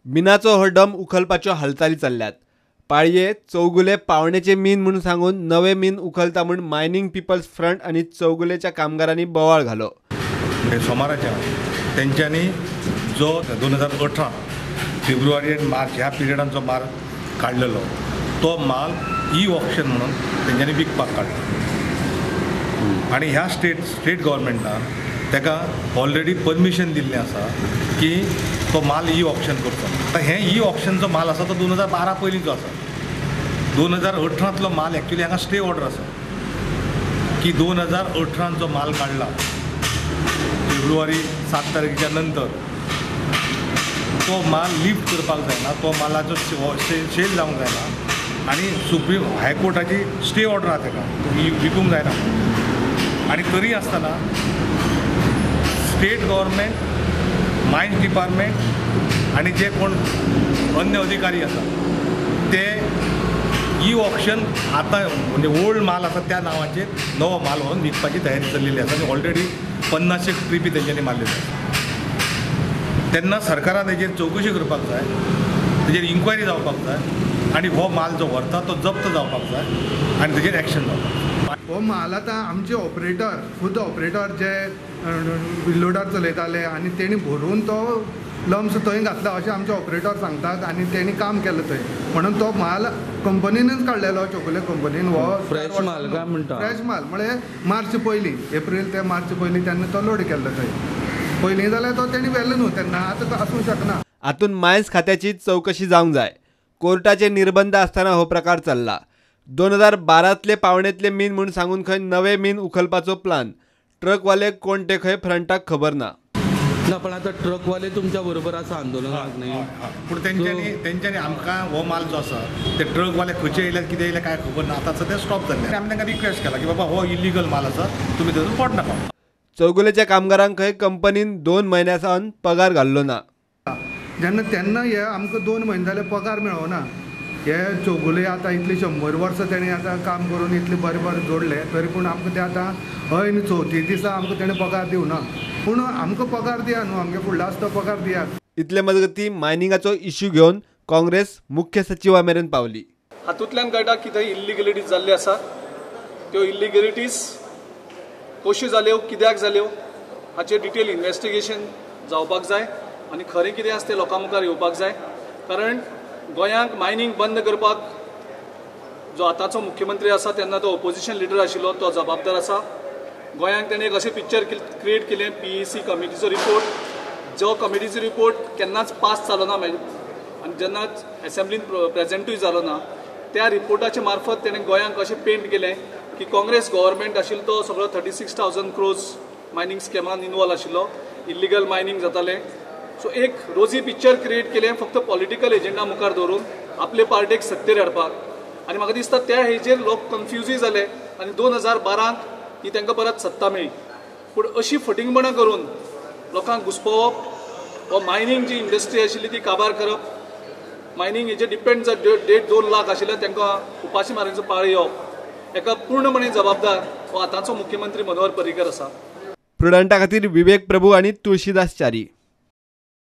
मिनाचो हो डंप उखलपाच्यो हालचाली चल्ल्यात. पाळये चौगुले पावणेचे मीन म्हूण सांगून नवे मीन उखलता म्हूण मायनिंग पिपल्स फ्रंट आनी चौगुलेच्या कामगारांनी बोवाळ घालो. सोमाराच्या तेंच्यांनी जो 2018 फेब्रुवारी आनी मार्च ह्या पिरियडान जो माल काडलेलो तो माल ई ऑक्शन म्हणून तेंच्यांनी विकपाक काडलो आनी ह्या स्टेट गव्हर्मेंटान ताका ऑलरेडी परमिशन दिल्लें आसा की तो माल ई ऑक्शन करचो. आतां हें ई ऑक्शनचो माल आसा तो 2012 पयलींचो आसा. 2018तलो माल एक्चुली हांगा स्टे ऑर्डर आसा की 2018 जो माल काडला फेब्रुवारी 7 तारखेच्या नंतर तो माल लिफ्ट करपाक जायना, तो मालाचो सेल जावंक जायना आनी सुप्रीम हायकोर्टाची स्टे ऑर्डर आसा ताका विकूंक जायना. आनी तरी आसतना स्टेट गव्हर्मेंट, मायन्स डिपार्टमेंट आनी जे कोण अन्य अधिकारी आसा ते ई ऑक्शन आतां म्हणजे ओल्ड माल आसा त्या नांवाचेर नवो माल व्हरून विकपाची तयारी चल्लेली आसा आनी ऑलरेडी 50 ट्रिपी तेंच्यांनी मारलेली आसा. तेन्ना सरकारान तेजेर चवकशी करपाक जाय, तेजेर इन्क्वायरी जावपाक जाय आनी हो माल जो व्हरता तो जप्त जावपाक जाय आनी तेजेर एक्शन जावपाक जाय. हो माल आतां आमचे ऑपरेटर, खुद ऑपरेटर जे लोडर चलयताले आनी तेणी भरून तो लम्स थंय घातला अशें आमचे ऑपरेटर सांगतात आनी तेणी काम केलें थंय, म्हणून तो माल कंपनीनच काडलेलो, चौगुले कंपनीन. हो फ्रेश माल काय म्हणटा? फ्रेश माल म्हळ्यार मार्च पयलीं, एप्रील ते मार्च पयलीं तेन्ना तो लोड केल्लो थंय. पयलीं जाल्यार तो तेणी व्हेलो न्हू तेन्ना, आतां तो आसूंक शकना. हातूंत मायन्स खात्याची चवकशी जावंक जाय. कोर्टाचे निर्बंध आसतना हो प्रकार चल्ला. 2012तले पावणेंतले मीन म्हूण सांगून खंय नवे मीन उखलपाचो प्लान. ट्रकवाले कोण ते खंय फ्रंटाक खबर ना. ना, पण आतां ट्रकवाले तुमच्या बरोबर आसा आंदोलनाक न्ही? पूण तेंच्यांनी आमकां हो माल जो आसा ते ट्रकवाले खंयचे येयल्यात कितें येयले कांय खबर ना. आतां सद्या स्टॉप जाल्ले. आमी तांकां रिक्वेस्ट केला की बाबा हो इलिगल माल आसा, तुमी तातूंत पडनाका. चौगुलेच्या कामगारांक खंय कंपनीन 2 म्हयन्यां सावन पगार घाल्लो ना. जेन्ना तेन्ना हे आमकां 2 म्हयने जाले पगार मेळना. हे चौगुले आतां इतली 100 वर्सां तेणी आतां काम करून इतले बरें बरें जोडले, तरी पूण आमकां ते आतां ऐन चवथी दिसा आमकां तेणें पगार दिवना. पूण आमकां पगार दिया न्हू, आमगे फुडलो आसा तो पगार दियात. इतले मजगतीं मायनिंगाचो इश्यू घेवन काँग्रेस मुख्य सचिवा मेरेन पावली. हातूंतल्यान कळटा की थंय इल्लिगलिटीज जाल्ली आसा. त्यो इल्लिगलिटीज कश्यो जाल्यो, कित्याक जाल्यो हाचेर डिटेल इन्वेस्टिगेशन जावपाक जाय आनी खरें कितें आसा तें लोकां मुखार येवपाक जाय. कारण गोंयांक मायनिंग बंद करपाक जो आतांचो मुख्यमंत्री आसा तेन्ना तो ओपोजिशन लिडर आशिल्लो, तो जबाबदार आसा. गोंयांक तेणें एक अशें पिक्चर क्रिएट केलें, PEC कमिटीचो रिपोर्ट, जो कमिटीचो रिपोर्ट केन्नाच पास जालो ना आनी जेन्नाच एसेंब्लीन प्रेजेंटूय जालो ना, त्या रिपोर्टाचे मार्फत तेणें गोंयांक अशें पेंट केलें की काँग्रेस गव्हर्मेंट आशिल्लो तो सगळो 36,000 क्रोर्स मायनिंग स्कॅमान इनवॉल्व आशिल्लो, इल्लिगल मायनिंग जातालें. सो एक रोजी पिक्चर क्रिएट केलें फक्त पॉलिटिकल एजेंडा मुखार दवरून आपले पार्टेक सत्तेर हाडपाक. आनी म्हाका दिसता त्या हेजेर लोक कन्फ्युजूय जाले आनी 2012 ही तांकां परत सत्ता मेळ्ळी. पूण अशी फटिंगपणां करून लोकांक घुसपोवप वा मायनिंग जी इंडस्ट्री आशिल्ली ती काबार करप, मायनिंग हेजेर डिपेंड जर 1.5-2 लाख आशिल्ले तांकां उपाशी मारण्याचो पाळो येवप, हेका पूर्णपणे जबाबदार हो आतांचो मुख्यमंत्री मनोहर पर्रीकर आसा. प्रुडंटा खातीर विवेक प्रभू आनी तुळशीदास च्यारी.